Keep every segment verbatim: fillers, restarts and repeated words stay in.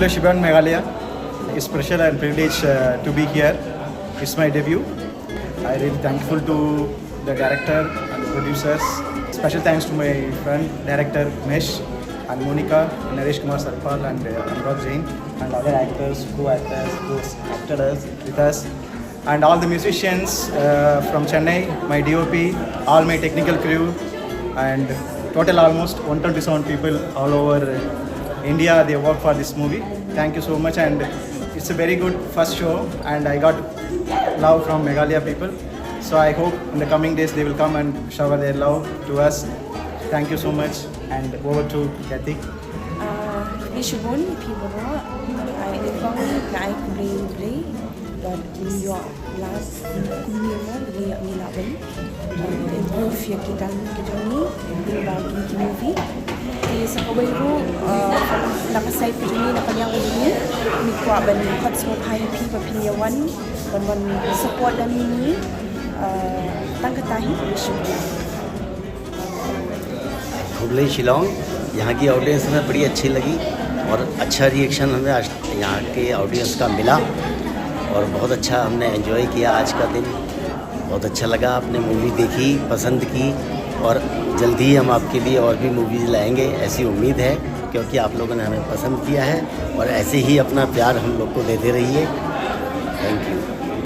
Hello, Shibun, Meghalaya. It's special and privilege uh, to be here. It's my debut. I really thankful to the director and the producers. Special thanks to my friend director Mesh and Monica, Naresh Kumar Sarpal and uh, Anurag Jain and other actors, co-actors, co-actors with us. And all the musicians uh, from Chennai, my D O P, all my technical crew, and total almost one twenty-seven people all over India. They work for this movie. Thank you so much, and it's a very good first show, and I got love from Meghalaya people. So I hope in the coming days they will come and shower their love to us. Thank you so much, and over to Kathy. Khublei shibun ïa phi baroh. Ai ni kong nga ai khublei ïa U Blei ba u ïoh lad kumne mo ba ngi ïoh ngi lah ban improve ïa ki talent ki jong ngi lyngba kine ki movie. Te sa kawei ruh na ka side ka jong ngi, na ka liang ka jong ngi, ngi kwah ban khot sngewbha ïa phi ba phin ïa wan ban wan support da ngi. Tang kata hi, khublei shibun. खुबलई शिलोंग, यहाँ की ऑडियंस हमें बड़ी अच्छी लगी और अच्छा रिएक्शन हमें आज यहाँ के ऑडियंस का मिला और बहुत अच्छा हमने एंजॉय किया आज का दिन। बहुत अच्छा लगा, आपने मूवी देखी, पसंद की और जल्दी ही हम आपके लिए और भी मूवीज लाएंगे, ऐसी उम्मीद है, क्योंकि आप लोगों ने हमें पसंद किया है और ऐसे ही अपना प्यार हम लोग को देते रहिए। थैंक यू।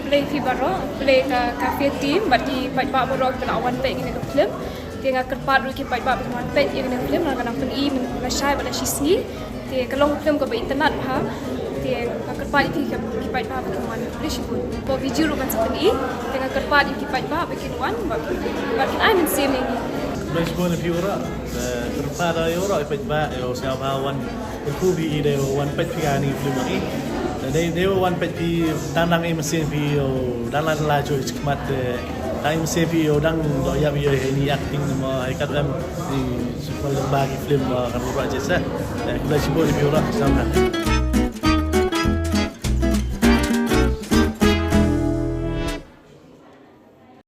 Khublei phi baroh, khublei ka Cafe team bad ki paidbah baroh kiba la wan peit ïa kane ka film. Te nga kyrpad ruh ïa ki paidbah ba kin wan peit ïa kane ka film, nga nang pyni mynta lashai bad la shisngi. Te ka long ka film kaba itynnad bha. Te nga kyrpad ïa ki paidbah ba kin wan, khublei shibun. Ba video ruh kan sa pyni. Te nga kyrpad ïa ki paidbah ba kin wan bad kin ai mynsiem ïa ngi. Khublei shibun ïa phi baroh. Kyrpad ïa baroh ki paidbah ïa u sngewbha wan. Kyrkhu phi i dei u wan peit phi ïa kane ka film. Dei dei u wan peit phi, dang dang i mynsiem phi u dang la la joi khmat, dang i mynsiem phi u dang doh ïap ïa kane ka acting mo, ïa katkum i super lem ba ki film ba kan ruh jesa. Khublei shibun ïa phi baroh.